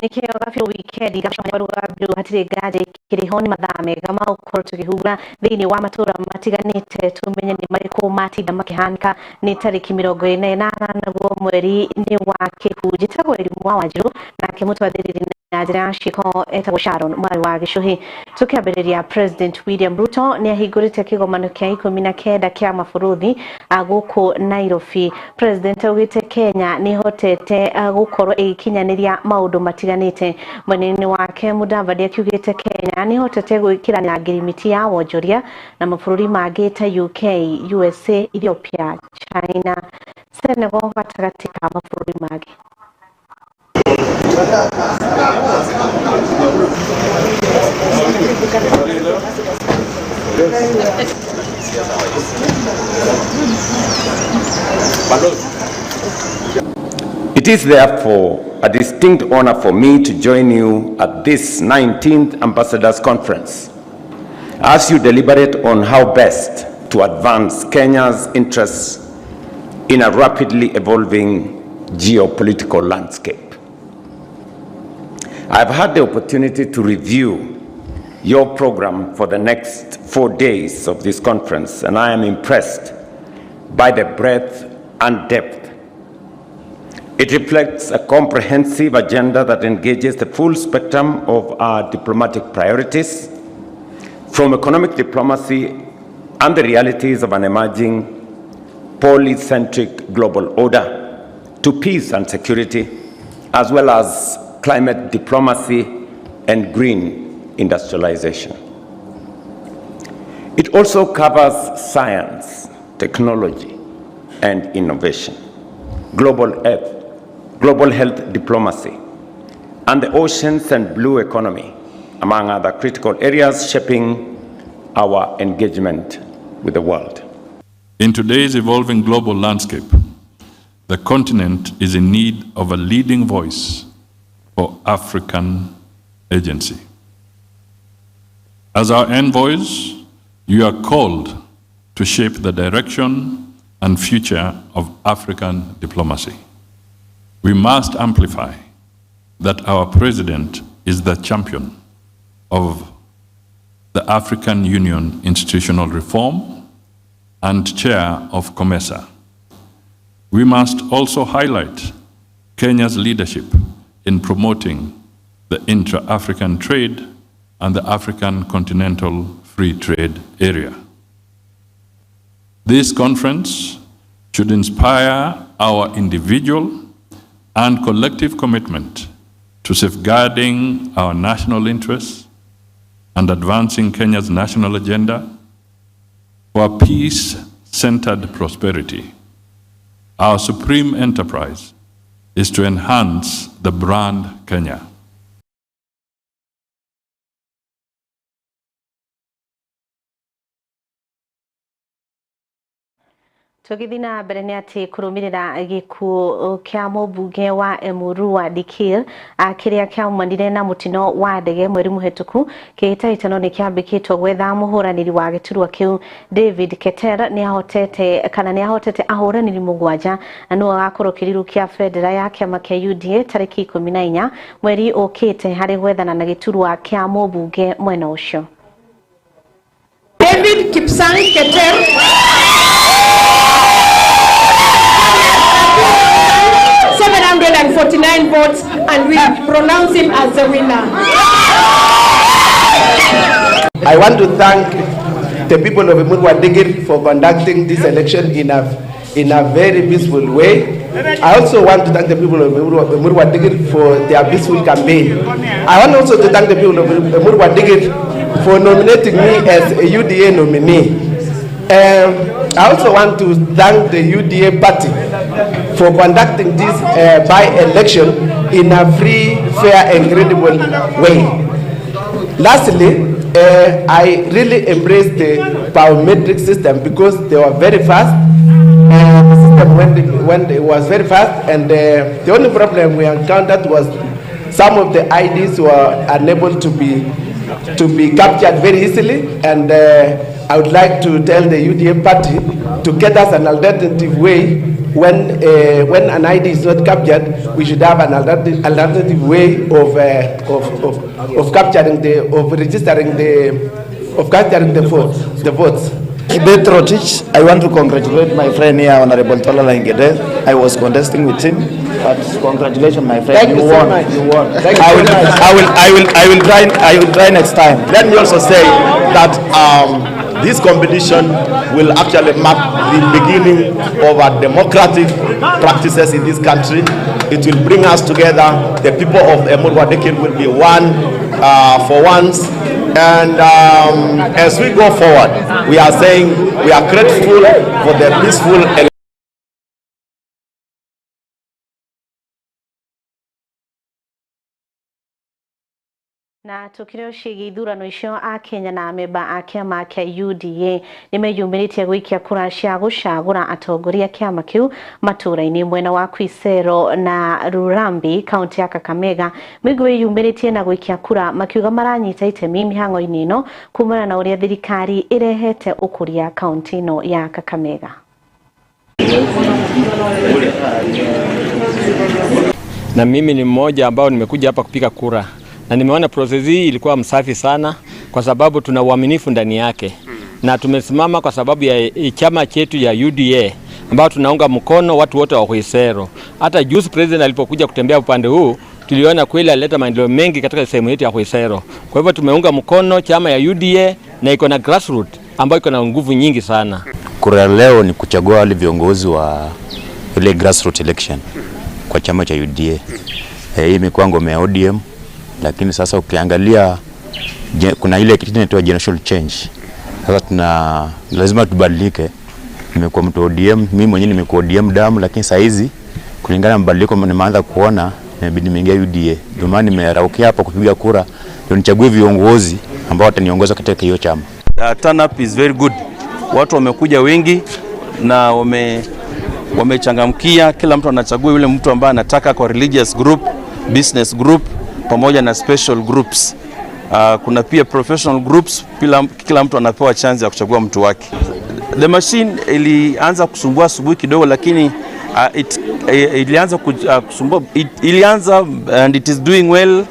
Nikio gabiru wikendi gacoka gabiru hatirĩ nganja ikĩrĩho nĩ mathaa mega ma gũkorwo tũkĩhura thĩinĩ wa matũra matiganĩte tumenye nĩ marĩkũ matinda makĩhanĩka. Nĩ tarĩki 48 naguo mweri nĩ wa Kĩhu. Njĩtagwo Elimu wa Wanjiru, nake mũtwathĩrĩri na njĩra ya ciĩko etagwo Sharon Mwarĩ wa Gĩcũhĩ. Tũkĩambĩrĩria, President William Ruto nĩ ahingũrĩte kĩgomano kĩa 19 kĩa mabũrũri gũkũ Nairobi. President augĩte Kenya nĩ ĩhotete gũkorwo ĩgĩkinyanĩria maũndũ matiganĩte. Mwena-inĩ wake Mudavadi akiugĩte Kenya nĩ ĩhotete gwĩkĩra ngirimiti ya wonjoria na mabũrũri mangĩ ta UK, USA, Ethiopia, China, Senegal gatagatĩ ka mabũrũri mangĩ. It is therefore a distinct honor for me to join you at this 19th Ambassadors Conference as you deliberate on how best to advance Kenya's interests in a rapidly evolving geopolitical landscape. I've had the opportunity to review your program for the next 4 days of this conference, and I am impressed by the breadth and depth. It reflects a comprehensive agenda that engages the full spectrum of our diplomatic priorities, from economic diplomacy and the realities of an emerging polycentric global order to peace and security, as well as climate diplomacy and green industrialization. It also covers science, technology, and innovation, global health diplomacy, and the oceans and blue economy, among other critical areas shaping our engagement with the world. In today's evolving global landscape, the continent is in need of a leading voice for African agency. As our envoys, you are called to shape the direction and future of African diplomacy. We must amplify that our president is the champion of the African Union institutional reform and chair of COMESA. We must also highlight Kenya's leadership in promoting the intra-African trade and the African Continental Free Trade Area. This conference should inspire our individual and collective commitment to safeguarding our national interests and advancing Kenya's national agenda for peace-centered prosperity. Our supreme enterprise is to enhance the brand Kenya. Tũgĩthiĩ na mbere nĩ atĩ kũrũmĩrĩra gĩkuũ kĩa mũmbunge wa Emurua Dikirr kĩrĩa kĩaumanire na mũtino wa ndege mweri mũhetũku, kĩhĩtahĩtano nĩ kĩambĩkĩtwo gwetha mũhũranĩri wa gĩturwa kĩu. David Keter nĩ ahotete kana nĩ ahotete ahũranĩri 7 na nĩwe agakorwo kĩriru kĩa bendera ya kĩama kĩa UDA tarĩki 14 mweri ũkĩte harĩ gwethana na gĩturwa kĩa mũmbunge mwena ũcio. David Kipsang Keter 749 votes, and we pronounce him as the winner. I want to thank the people of Emurua Dikirr for conducting this election in a very peaceful way. I also want to thank the people of Emurua Dikirr for their peaceful campaign. I want also to thank the people of Emurua Dikirr for nominating me as a UDA nominee. I also want to thank the UDA party for conducting this by-election in a free, fair and credible way. Lastly, I really embrace the biometric system because they were very fast. The system when it was very fast, and the only problem we encountered was some of the IDs were unable to be captured very easily, and I would like to tell the UDA party to get us an alternative way When an ID is not captured, we should have an alternative way of capturing the, of registering the, of capturing the votes. The votes. Kibet Rotich, I want to congratulate my friend here, Honorable Tolala Ngede. I was contesting with him, but congratulations, my friend. Thank you so won. much. You won. Thank you I so will, much. I will try next time. Let me also say that this competition will actually mark the beginning of our democratic practices in this country. It will bring us together. The people of Emurua Dikirr will be one for once. And as we go forward, we are saying we are grateful for the peaceful election. Na tukire ciĩgiĩ ithurano icio a Kenya na amemba a kĩama kĩa UDA nĩmeyumĩrĩtie gũikia kura cia gũcagũra atongoria kĩama kĩu matũũra-inĩ mwena wa Khwisero na Lurambi kaunti ya Kakamega. Mũingĩ wĩyumĩrĩtie na gũikia kura makiuga maranyita itemi mĩhang'o-inĩ ĩno kumana na ũrĩa thirikari ĩrehete ũkũria kaunti ĩno ya Kakamega. Na mimi ni mmoja ambao nimekuja hapa kupiga kura. Na nimeona process hii ilikuwa msafi sana kwa sababu tuna uaminifu ndani yake. Na tumesimama kwa sababu ya chama chetu ya UDA ambao tunaunga mkono watu wote wa Khwisero. Hata juzi president alipokuja kutembea upande huu tuliona kweli alileta maendeleo mengi katika sehemu yetu ya Khwisero. Kwa hivyo tumeunga mkono chama ya UDA na iko na grassroots ambayo iko na nguvu nyingi sana. Kura leo ni kuchagua wale viongozi wa ile grassroots election kwa chama cha UDA. Hii imekuwa ngome ya ODM, lakini sasa ukiangalia kuna ile kitu inaitwa generational change. Sasa tuna lazima tubadilike. Nimekuwa mtu ODM, mimi mwenyewe nimekuwa ODM damu, lakini saa hizi kulingana na mabadiliko nimeanza kuona inabidi nimeingia UDA. Ndio maana nimeraukia hapa kupiga kura ndio nichague viongozi ambao wataniongoza katika hiyo chama. Turn up is very good. Watu wamekuja wengi na wamechangamkia. Kila mtu anachagua yule mtu ambaye anataka kwa religious group, business group pamoja na special groups. Kuna pia professional groups, kila mtu anapewa chance ya kuchagua mtu wake. The machine ilianza kusumbua asubuhi kidogo, lakini ilianza kusumbua, ilianza and it is doing well.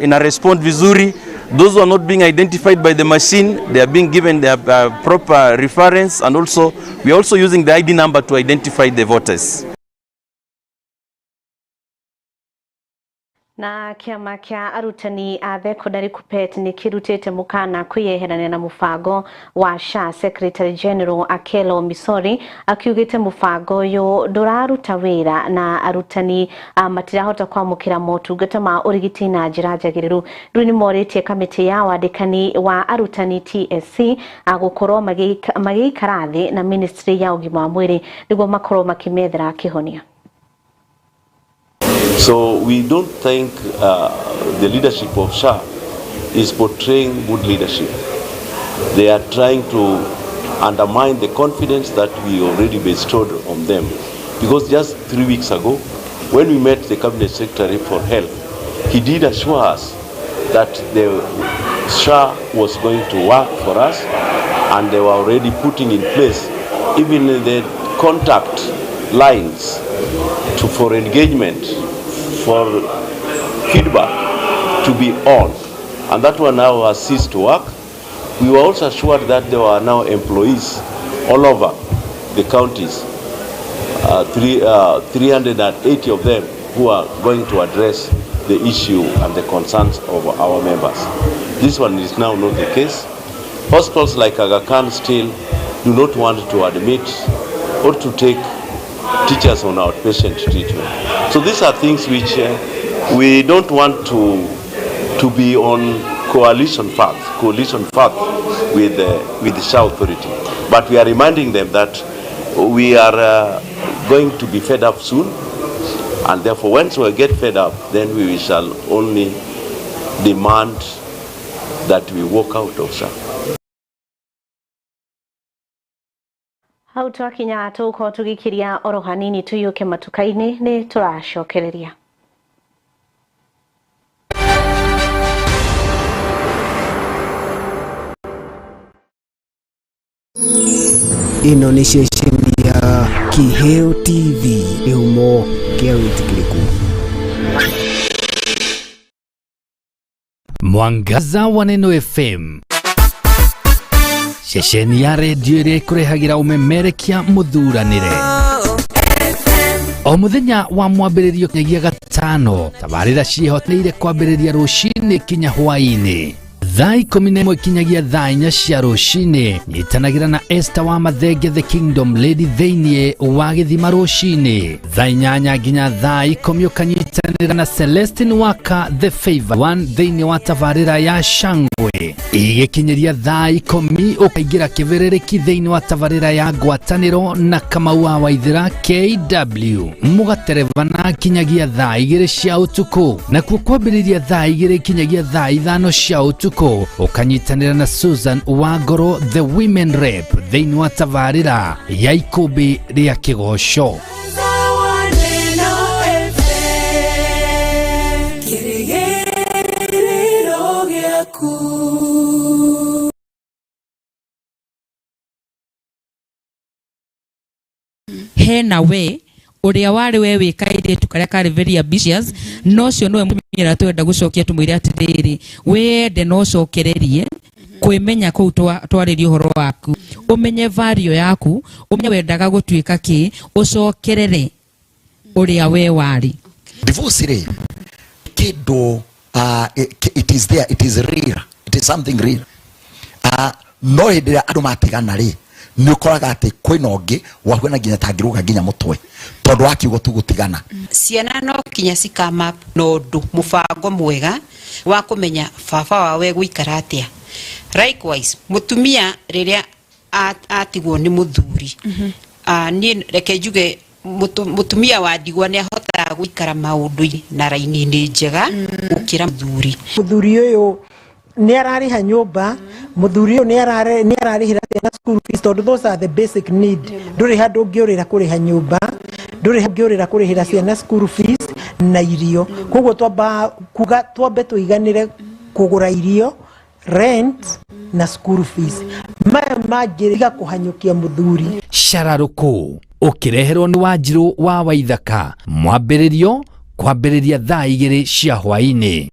Ina respond vizuri. Those who are not being identified by the machine, they are being given their proper reference, and also we are also using the ID number to identify the voters. Na kĩama kĩa arutani a thekondarĩ KUPPET nĩ kĩrutĩte mũkana kwĩyeherania na mũbango wa SHA. Secretary General Akelo Misori akiugĩte mũbango ũyũ ndũraruta wĩra na arutani matirahota kwamũkĩra motungata ma ũrigiti na njĩra njagĩrĩru. Rĩu nĩ morĩtie kamĩtĩ ya wandĩkani wa arutani TSC gũkorwo magĩikara thĩ na ministry ya ũgima wa mwĩrĩ nĩguo makorwo makĩmethera kĩhonia. So we don't think the leadership of SHA is portraying good leadership. They are trying to undermine the confidence that we already bestowed on them. Because just 3 weeks ago, when we met the Cabinet Secretary for Health, he did assure us that the SHA was going to work for us, and they were already putting in place even the contact lines for engagement, for feedback to be on. And that one now has ceased to work. We were also assured that there were now employees all over the counties, 380 of them who are going to address the issue and the concerns of our members. This one is now not the case. Hospitals like Aga Khan still do not want to admit or to take teachers on outpatient treatment. So these are things which we don't want to be on coalition path with the SHA authority. But we are reminding them that we are going to be fed up soon, and therefore once we get fed up, then we shall only demand that we walk out of SHA. Hau twakinya tũgũkorwo tũgĩkiria oro hanini tũiyũke matuka-inĩ nĩ tũracokereria. Ĩno nĩ ceceni Ya Kiheo TV, kĩhumo kĩa wĩtĩkĩrĩku. Mwangaza wa Neno FM, ceceni ya redio ĩrĩa ĩkũrehagĩra ũmemerekia mũthuranĩre o mũthenya wa mwambĩrĩrio nginyagia gatano. Tabarĩra ciĩhotanĩire kwambĩrĩria rũcinĩ kinya hwaĩ-inĩ thaa 11 kinyagia thaa 4 cia rũcinĩ. Nyitanagĩra na Esther wa Mathenge, the Kingdom Lady, thĩinĩ wa gĩthima rũcinĩ thaa 8 nginya thaa 10. Ũkanyitanĩra na Celestine Waka, the Favor One, thĩinĩ wa tabarĩra ya Shangwe. Igĩkinyĩria thaa 10 ũkaingĩra kĩbĩrĩrĩki thĩinĩ wa tabarĩra ya ngwatanĩro na Kamau wa Waithĩra KW, mũgaterebana kinyagia thaa 2 cia ũtukũ. Nakuo kwambĩrĩria thaa 2 kinyagia thaa 5 cia ũtukũ ũkanyitanĩra na Susan Wangoro, the Women Rep, thĩinĩ wa tabarĩra ya ikũmbĩ rĩa kĩgoco. Hena we uria wari we wi kairitu karia kari very ambitious, no cio niwe mutumia ũrĩa twenda gucokia tumwire atiriri, wende no cokererie kwimenya kuu twaririe uhoro waku, umenye value yaku, umenye wendaga gutuika ki, ucokerere uria we wari. Divorce ri kindu, it is there, it is real, it is something real. No hindi ria andu matigana ri, ni ukoraga ati kwina ungi wahuana nginya tangiruga nginya mutwe tondu wa kiugo tu gutigana. Ciana no kinya cikama na undu mubango mwega wa kumenya baba wawe guikara atia. Likewise mutumia riria atigwo ni muthuri, ni reke njuge mutumia wa ndigwa ni ahotaga guikara maundu-ini na raini-ini njega gukira muthuri. Muthuri uyu ni arariha nyumba, muthuri uyu ni ararihira ciana school fees, tondu those are the basic need. Nduri handu ungiurira kuriha nyumba, nduri ungiurira kurihira ciana school fees na irio. Koguo twamba kuga twambe tuiganire kugura irio, rent na school fees. Maya mangiriga kuhanyukia muthuri. Cararuku ukireherwo ni Wanjiru wa Waithaka, mwambĩrĩrio kwambĩrĩria thaa 2 cia hwaĩ-inĩ.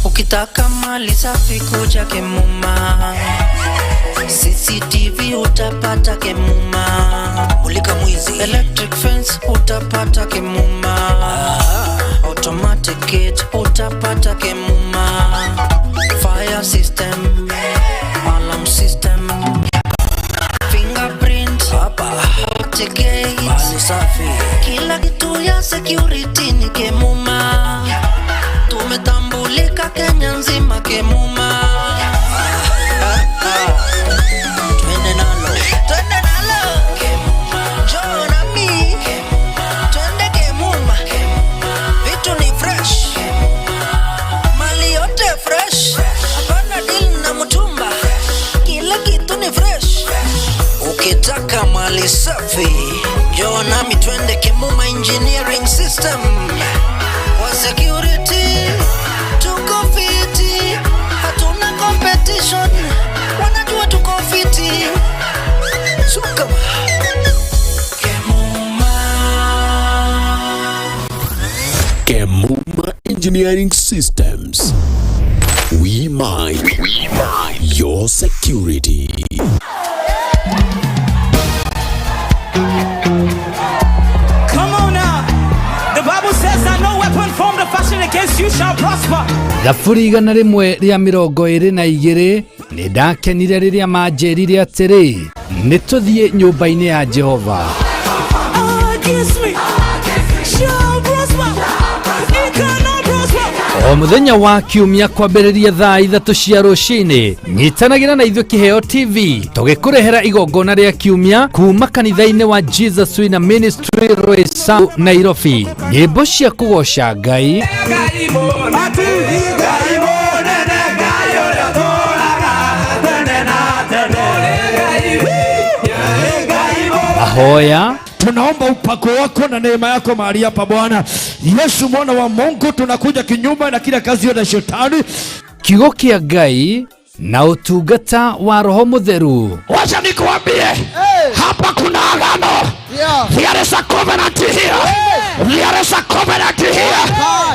Ukitaka mali safi kuja Kemuma, CCTV utapata Kemuma, mulika mwizi, electric fence utapata Kemuma, automatic gate utapata Kemuma, fire system, alarm system, fingerprint, automatic gate, mali safi, kila kitu ya security ni Kemuma. Tumetambulika Kenya nzima Kemuma. Twende nalo, twende nalo Kemuma, njoo nami Kemuma, twende Kemuma, vitu ni fresh Kemuma, mali yote fresh, hapana deal na mtumba, kila kitu ni fresh. Ukitaka mali safi njoo nami twende Kemuma Engineering System. Kwa security tuko fiti, hatuna competition, wanajua tuko fiti. Suka Kemuma. Kemuma Engineering Systems. We mind your security. Come on now. The Bible says that no weapon formed or fashioned against you shall prosper. Thaburi 122 nĩ ndakenire rĩrĩa manjĩrire atĩrĩ, nĩ tũthiĩ nyũmba-inĩ ya Jehova. O mũthenya wa kiumia kwambĩrĩria thaa 3 cia rũcinĩ, nyitanagĩra na ithuĩ Kĩheo TV tũgĩkũrehera igongona rĩa kiumia kuma kanitha-inĩ wa Jesus Winner Ministry Roysambu, Nairobi. Nyĩmbo cia kũgoca Ngai, mahoya, Tunaomba upako wako na neema yako mahali hapa Bwana Yesu mwana wa Mungu, tunakuja kinyume na kila kazi ya shetani. Kiugo kĩa Ngai na ũtungata wa Roho Mũtheru. Wacha nikuambie, hapa kuna agano. There is a covenant here. There is a covenant here.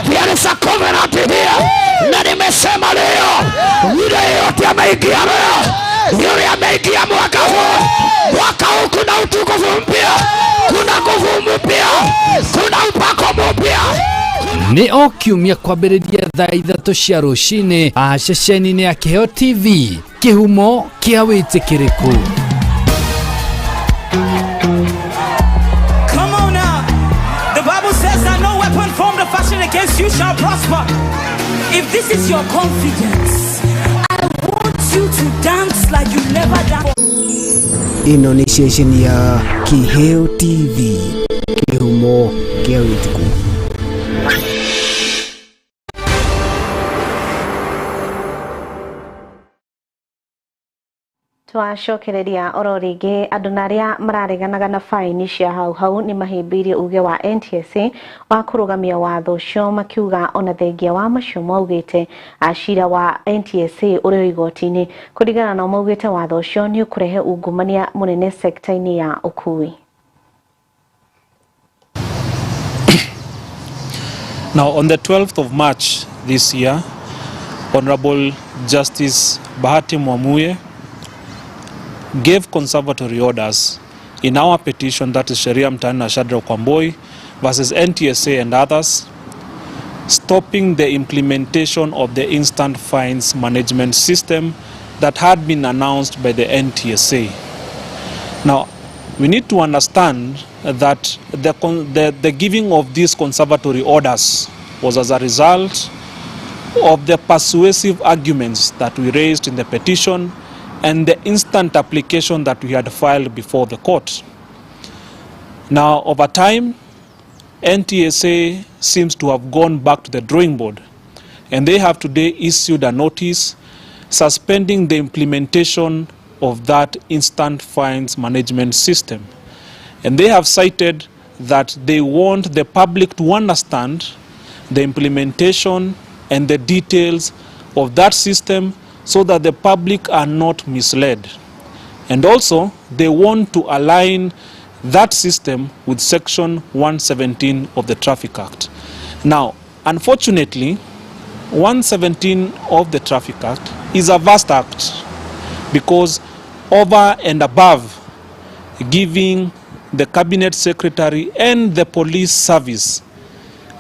There is a covenant here. Na nimesema leo, yule yeyote ameingia leo, yule ameingia mwaka huu, mwaka huu kuna utukufu mpya, kuna nguvu mpya, kuna upako mpya. Nĩ o kiumia kwambĩrĩria thaa 3 cia rũcinĩ ceceni-inĩ ya Kĩheo TV, kĩhumo kĩa wĩtĩkĩrĩku. Come on now. The Bible says that no weapon formed or fashioned against you shall prosper. If this is your confidence, I want you to dance like you never danced. Ĩno nĩ ceceni ya Kĩheo TV, kĩhumo kĩa wĩtĩkĩrĩku. Twacokereria oro rĩngĩ andũ na arĩa marareganaga na faini cia hau hau nĩ mahĩmbĩirie uge wa NTSA wa kũrũgamia watho ũcio, makiuga ona thengia wa macio maugĩte cira wa NTSA ũrĩ igoti-inĩ. Kũringana nao maugĩte watho ũcio nĩ ũkũrehe ungumania mũnene sekta-inĩ ya ũkuui. Now, on the 12th of March this year, Honorable Justice Bahati Mwamuye gave conservatory orders in our petition, that is Sheria Mtaani na Shadrack Kwamboi versus NTSA and others, stopping the implementation of the instant fines management system that had been announced by the NTSA. Now, we need to understand that the giving of these conservatory orders was as a result of the persuasive arguments that we raised in the petition and the instant application that we had filed before the court. Now, over time, NTSA seems to have gone back to the drawing board, and they have today issued a notice suspending the implementation of that instant fines management system. And they have cited that they want the public to understand the implementation and the details of that system so that the public are not misled. And also, they want to align that system with Section 117 of the Traffic Act. Now, unfortunately, 117 of the Traffic Act is a vast act, because over and above giving the Cabinet Secretary and the police service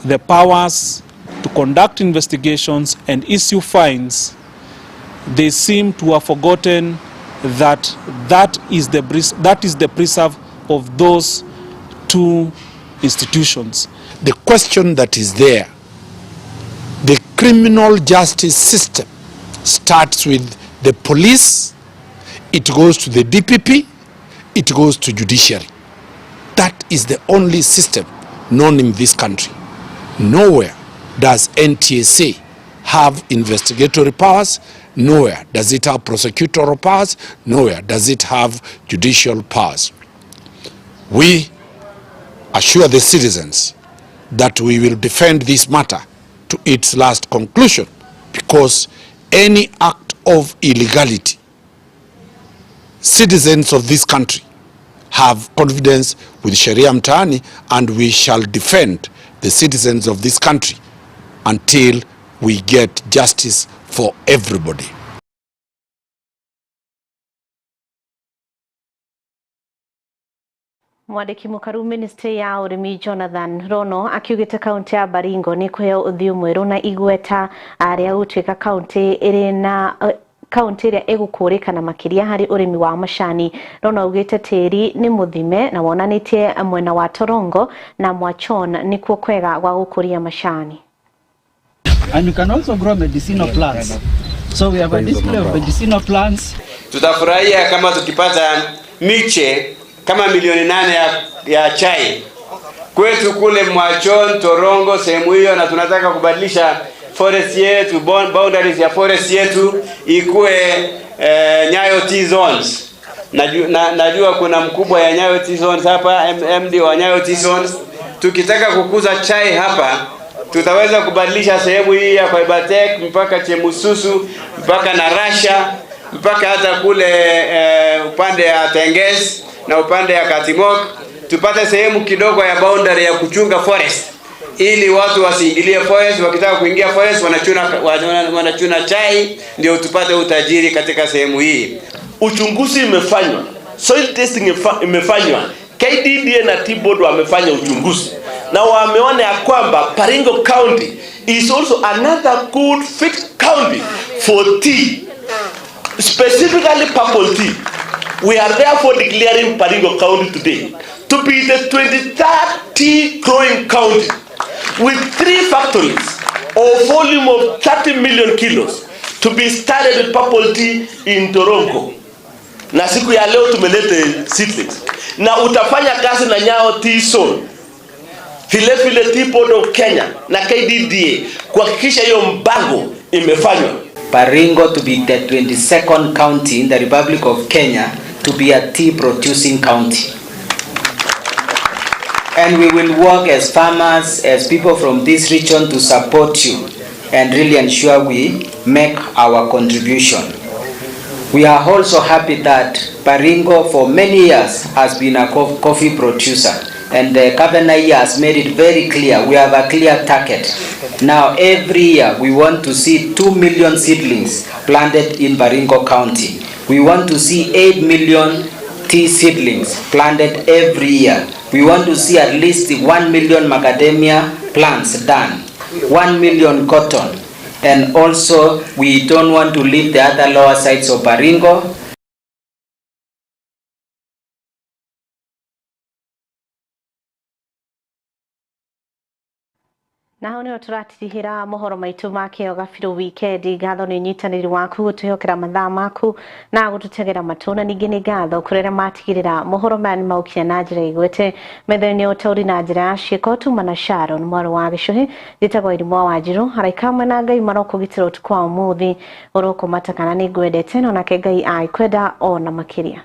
the powers to conduct investigations and issue fines, they seem to have forgotten that that is the preserve of those two institutions. The question that is there, the criminal justice system starts with the police, it goes to the DPP, it goes to judiciary. That is the only system known in this country. Nowhere does NTSA have investigatory powers, nowhere does it have prosecutorial powers, nowhere does it have judicial powers. We assure the citizens that we will defend this matter to its last conclusion, because any act of illegality, citizens of this country have confidence with Sheria Mtaani, and we shall defend the citizens of this country until we get justice for everybody. Mwandĩki mũkaru ministry ya ũrĩmi Jonathan Rono akiugĩte kaunti ya Baringo nĩ kũheo ũthiũ mwerũ na igweta rĩa gũtuĩka kaunti ĩrĩ na kaunti ĩrĩa ĩgũkũrĩkana makĩria harĩ ũrĩmi wa macani. Rono augĩte tĩri nĩ mũthime na wonanĩtie mwena wa Torongo na Mwachon nĩkuo kwega gwa gũkũria macani. And you can also grow medicinal plants. So we have a display of medicinal plants. Tutafurahia kama tukipata miche kama milioni 8 ya chai kwetu kule Mwachon, Torongo, sehemu hiyo, na tunataka kubadilisha forest yetu, boundaries ya forest yetu ikue Nyayo tea zones. Najua kuna mkubwa ya Nyayo Tea Zones hapa, MD wa Nyayo Tea Zones. Tukitaka kukuza chai hapa, tutaweza kubadilisha sehemu hii ya Koibatek mpaka Chemususu, mpaka Narasha, mpaka hata kule upande ya Tenges na upande ya Katimok, tupate sehemu kidogo ya boundary ya kuchunga forest, ili watu wasiingilie forest. Wakitaka kuingia forest wanachuna chai, ndio tupate utajiri katika sehemu hii. Uchunguzi imefanywa, soil testing imefanywa, KDDA na Tea Board wamefanya uchunguzi na wameona ya kwamba Baringo County is also another good fit county for tea, specifically purple tea. We are therefore declaring Baringo County today to be the 23rd tea growing county with 3 factories of volume of 30 million kilos to be started with purple tea in Torongo. Na siku ya leo tumelete seedlings. Na utafanya kazi na Nyayo Tea Zone, vile vile Tea Board of Kenya na KDDA kuhakikisha hiyo mpango imefanywa. Baringo to be the 22nd county in the Republic of Kenya to be a tea producing county. And we will work as farmers, as people from this region to support you and really ensure we make our contribution. We are also happy that Baringo for many years has been a coffee producer, and the governor here has made it very clear we have a clear target. Now every year we want to see 2 million seedlings planted in Baringo County. We want to see 8 million tea seedlings planted every year. We want to see at least 1 million macadamia plants done, 1 million cotton, and also we don't want to leave the other lower sides of Baringo. Na hau nĩho tũratirihĩra mohoro maitũ ma kĩo gabirũ wikendi. Ngatho nĩ ũnyitanĩri waku gũtwĩhokera mathaa maku na gũtũtegera matũ, na ningĩ nĩ ngatho kũrĩ arĩa matigĩrĩra mohoro maya nĩ maũkinya na njĩra ĩgwete metha-inĩ ya ũtaũri na njĩra ya ciĩko. Tuma na Sharon mwarĩ wa Gĩcũhĩ, njĩtagwo Irimũ wa Wanjirũ. Araika hamwe na Ngai marokũgitĩra ũtukũ wa ũmũthĩ, ũrokũmata kana nĩ ngwendete, no nake Ngai agĩkwenda ona makĩria.